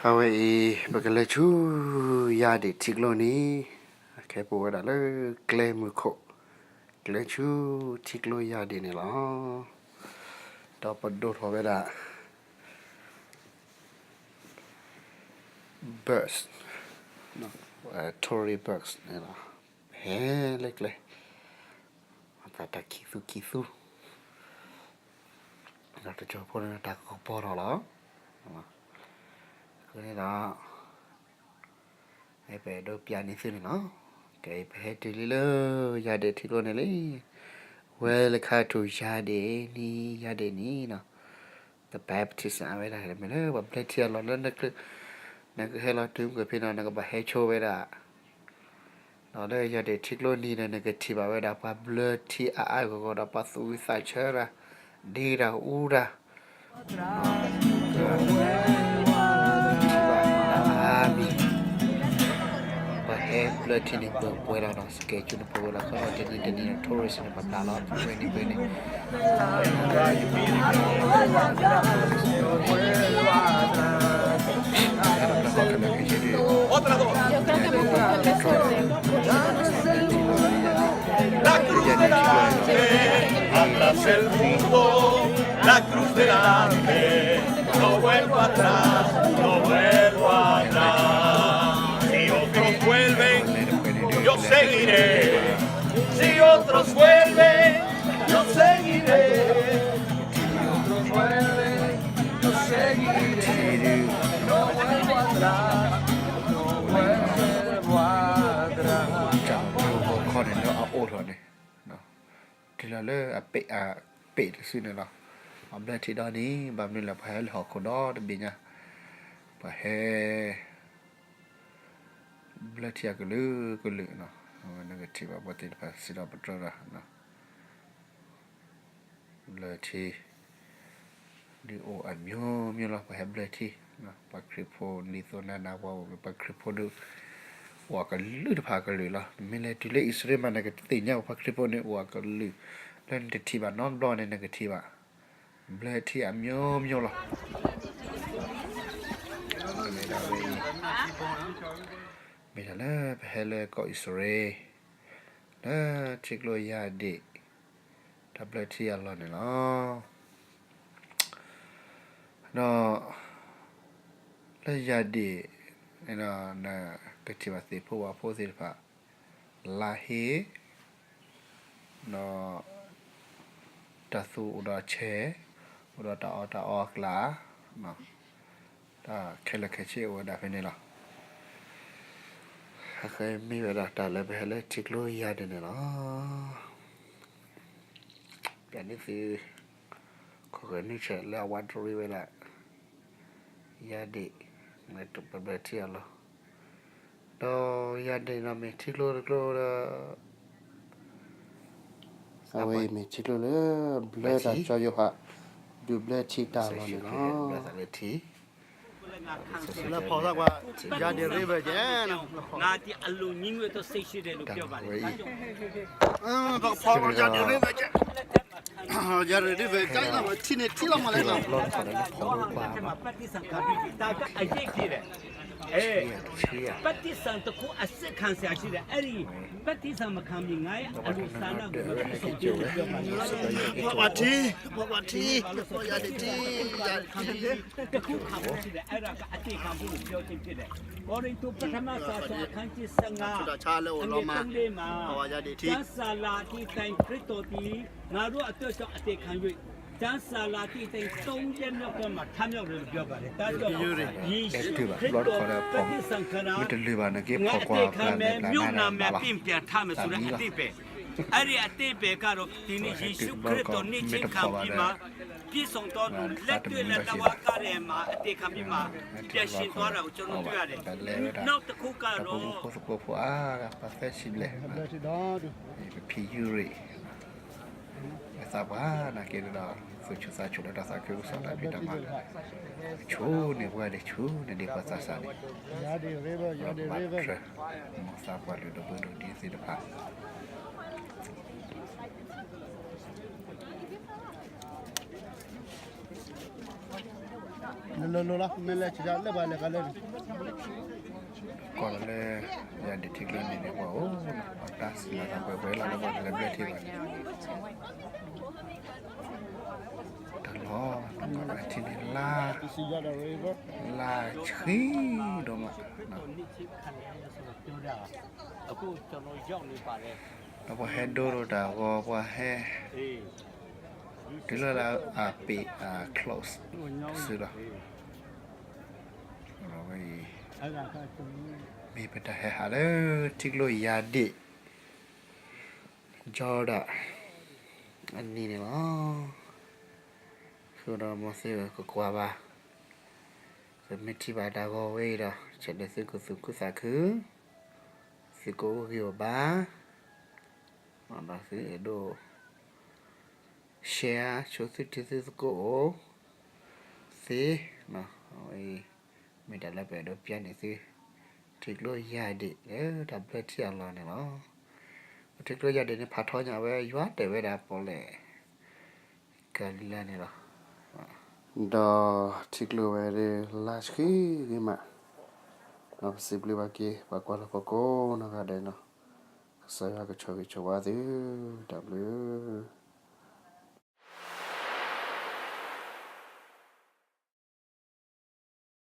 အဝဲအံၤ ပကလဲၤဆူ ယၢ်ဒ့ၣ်ထံကျိန့ၣ်, အခဲပူၤဝဲဒၣ်လၢကျဲမုၢ်ခိၣ်, ကလဲၤဆူထံကျိယၢ်ဒ့ၣ်န့ၣ်လီၤ. ဒီးပဒိၣ်ထီၣ်ဝဲဒၣ် bus, tourist bus န့ၣ်လီၤ. ဟဲလၢကျဲ, တၢ်ခံသူခံသူ, ဒီးတကီၢ်ဖိန့ၣ်တၢ်ကပီၤထီၣ်လီၤ. အဃိန့ၣ်ဒီး ပအဲၣ်ဒိးပျးန့ၢ်သုန့ၣ်လီၤ. ကဲ ပဟဲတုၤလံလၢ ယၢ်ဒ့ၣ်ထံကျိန့ၣ်လံ. Welcome to ယၢ်ဒ့ၣ်န့ၣ်, ယၢ်ဒ့ၣ်န့ၣ်နီၤ, the baptism အဝဲဒၣ်မ့ၢ်လၢပှၤဘျၢထံအလီၢ်လၢ နကဟဲလီၤတုၤကွံာ်ဖဲနီၤ နကဘၣ်ဟဲဆိဝဲဒၣ် ဒီးလၢယၢ်ဒ့ၣ်ထံကျိန့ၣ်ဒီး နကထံၣ်ဘၣ်ဝဲဒၣ်ပှၤဘျၢထံအါအါဂီၢ်ဂီၢ်ဒီးပှၤသူၣ်ဝံသးဆၢတၢ်, ဒ့တၢ်အူတၢ်, အါမံၤ, ပှၤဟဲဘျၢထံန့ၣ် ပှဲၤပှဲၤလီၤနီၤ, schedule န့ၣ် ပှဲၤဝဲလီၤ. ခီဖျိတနံၤတနံၤန့ၣ် tourist န့ၣ် ပှၤပျၢ်လီၤ ပှဲၤန့ၣ်ပှဲၤန့ၣ် La cruz delante, no vuelvo atrás, no vuelvo atrás. Si otros vuelven, yo seguiré. Si otros vuelven, yo seguiré. Si otros vuelven, yo seguiré. No vuelvo atrás, no vuelvo atrás. ခီန့ၣ်လၢအအိၣ်ထီၣ်န့ၣ် တုၤလီၤလၢအပ့ၢ်အပ့ၢ်တစုန့ၣ်လီၤ. အဘျၢထံဒီးန့ၣ် ဘၣ်မနုၤလဲၣ် ပှၤဟဲလၢဟီၣ်ခိၣ်ဒီတဘ့ၣ်ညါ, ပှၤဟဲ ဘျၢထံအကလုာ်ကလုာ်နီၤ, အဝဲနကထံၣ်ဘၣ်ပှၤသ့ၣ်တဖၣ်စံးဒီးပတြၢၤတၢ်, ဘျၢထံ ဒုးအိၣ်အမျိုးမျိုးလီၤ, ပှၤဟဲဘျၢထံ, ပှၤခရံာ်ဖိလံာ်သိနၢနၢ်ပှၤအိၣ် ပှၤခရံာ်ဖိဒုး အိၣ်အကလုာ်တဖၣ်အကလုာ်လီၤ. မ့ၢ်လဲၤတုၤလၢအံၣ်စရ့လးမး နကသ့ၣ်ညါပှၤခရံာ်ဖိန့ၣ် အိၣ်အကလုာ်, လၢနတထံၣ်ဘၣ်နီတဘျီန့ၣ် နကထံၣ်ဘၣ် ဘျၢထံအမျိုးမျိုးလီၤ. မ့ၢ်ဒၣ်လၢပဟဲလၢကီၢ်အံၣ်စရ့လး လၢထံကျိယၢ်ဒ့ၣ် တၢ်ဘျၢထံအလီၢ်န့ၣ်လီၤ. ဒီး လၢယၢ်ဒ့ၣ်န့ၣ်ဒီး နကထံၣ်ဘၣ်သ့ၣ်ဖိဝၣ်ဖိသ့ၣ်တဖၣ် လါဟ့ ဒီး တၢ်သူအိၣ်ဒီးဆဲး, အိၣ်ဒီးတၢ်အီၣ်တၢ်အီအကျါ, တၢ်ခဲလၢာ်ခဲဆ့အိၣ်ဝဲဒၣ်ဖဲန့ၣ်လီၤ. အဃိမ့ၢ်ဝဲဒၣ်တၢ်လၢပဟဲလၢထံကျိယၢ်ဒ့ၣ်န့ၣ်လီၤ. ပျးန့ၢ်သု ခိၣ်ဃဲၤနုၢ်ဆဲးလၢအဝးတရံးဝဲဒၣ် ယၢ်ဒ့ၣ် လၢပဘျၢထံအလီၢ်, ဒီးယၢ်ဒ့ၣ်န့ၣ်မ့ၢ်ထံကျိတကျိဒီး အဝဲအံၤမ့ၢ်ထံကျိလၢ ဘျၢတၢ်ကၠီယိၤဟၣ် ဒုးဘျၢထံတၢ်အလီၢ်န့ၣ်လီၤ. လၢဖီၣ်သးကွၢ် ယၢ်ဒ့ၣ်ရ့ဝဲကဲ ငါဒီးအလူငင်းဝဲတော့စိတ်ရှိတယ်လို့ပြောပါတယ် ပကဖီၣ်ကွၢ် ယၢ်ဒ့ၣ်ရ့ဝဲကဲ ယၢ်ဒ့ၣ်ရ့ဝဲကဲ ထံန့ၣ်ထံလီၤမးလဲၣ် ပတ်တိစံခံဘီတခါမှာ ပတ်တိစံခံဘီတခါမှာ ပတ်တိစံတစ်ခုအစစ်ခံစရာရှိတယ် အဲ့ဒီ ပတ်တိစံမခံမီ ငါရဲ့အလိုဆန္ဒကိုမပြည့်စုံသေးဘူးပြောပါနဲ့ ပှၤထံ ပှၤထံ ပှၤယၢ်ဒ့ၣ်ထံ ယၢ်ဒ့ၣ်ထံ တစ်ခုခံဖို့ရှိတယ် အဲ့ဒါကအသေခံဖို့ကိုပြောခြင်းဖြစ်တယ်။ ကောရိန္သုပထမစာစောင်အခန်းကြီးဆယ့်ငါး အငယ်သုံးလေးမှာ ကျမ်းစာလာသည့်တိုင်ခရစ်တော်သည် ငါတို့အတွက်ကြောင့်အသေခံ၍ ကျမ်းစာလာသည့်တိုင်သုံးရက်မြောက်ပွဲမှာထမြောက်တယ်လို့ပြောပါတယ်။ ဒါကြောင့်ယေရှုခရစ်တော်သစ္စာခံတာ ငါအသေခံမယ် မြို့နာမည်ပြင်ပြန်ထားမယ်ဆိုတဲ့အဓိပ္ပာယ် အဲ့ဒီအဓိပ္ပာယ်ကတော့ဒီနေ့ယေရှုခရစ်တော်နေ့ချင်းခံပြီးမှပြည့်စုံသောလူလက်တွေ့လက်သဘာဝကတဲ့မှာအသေးခံပြီးမှပြန်ရှင်သွားတာကိုကျွန်တော်တွေ့ရတယ်။နောက်တစ်ခုကတော့ ပဖံယူရံ အသးပှၢ် နာ်က့ဒီး သူၣ်ဆူၣ်သးဆူၣ်လၢတၢ်သးခုကစီၣ်တၢ်ဖံးတၢ်မၤ ဆူၣ်န့ၢ်ပှၤဒံး ဆူၣ်န့ၢ်ဒံးပှၤသးစၢ်န့ၣ် ဘၣ်တြၢၤ မ်သးပှၢ်လုၢ်ဒိၣ်ပှ့ၤဒိၣ်ဒ်သ့ၣ်တဖၣ် လၢလၢလၢလီၤ မ့ၢ်လဲၤဆံးလၢပှၤလဲၤကလၢ ကီၢ်လၢ ယၤဒ့းထံကျိန့ၣ်န့ၣ် ပှၤအိၣ်လီၤ ပှၤတၢ်စံးလီၤသးပှဲၤပှဲၤလီၤ လၢပှၤကလဲၤဘျဲၣ်ထံဘၣ်န့ၣ် တၢ်လီၤ ထံန့ၣ်လၢ လၢဆှံဒိၣ်မး ဒီးပှၤဟဲဒိၣ်ထီၣ်တၢ်ဂီၤ ပှၤဟဲ တုၤလၢလၢအပ့ၤအ close တစုလီၤ. အဝဲအံၤ မ့ၢ်ပတၢ်ဟဲဟးလၢထံကျိယၤဒ့း Jordan အနံၤန့ၣ်လီၤ. ဃုာ်ဒီးမ်သုကကွၢ်ဘၣ်, သုမ့ၢ်ထံၣ်ဘၣ်တၢ်ဂီၤဝဲအံၤဒီး ဆဲးဒၢးသုကသူၣ်ခုသးခု, သုကအိၣ်ဂံၢ်အိၣ်ဘါ, ဒီးသုအဲၣ်ဒိး share ဆိသုထံသုသကိးအိၣ်သ့, အဝဲအံၤ မ့ၢ်တၢ်လၢပအဲၣ်ဒိးပျၢ်န့ၢ်သု ထံကျိယၤဒ့းလၢတၢ်ဘျၢထံအလီၢ်န့ၣ်လီၤ. ပထံကျိယၤဒ့းန့ၣ် ဖးထီညါဝဲ ယွၤတဲဝဲဒၣ်ပီၣ်လဲၣ် ကလံၤလၢ်န့ၣ်လီၤ. ဒီးထံကျိဝဲဒၣ်လၢဆှံဂ့ၤမး, ဒီးပစံးဘျုးဘၣ်က့ၤ ပှၤကွၢ်လၢဖီခိၣ်နီၢ်ဂၤဒဲးနီၤ, ကစၢ်ယွၤကဆိၣ်ဂ့ၤဆိၣ်ဝါသု, တၢ်ဘျုး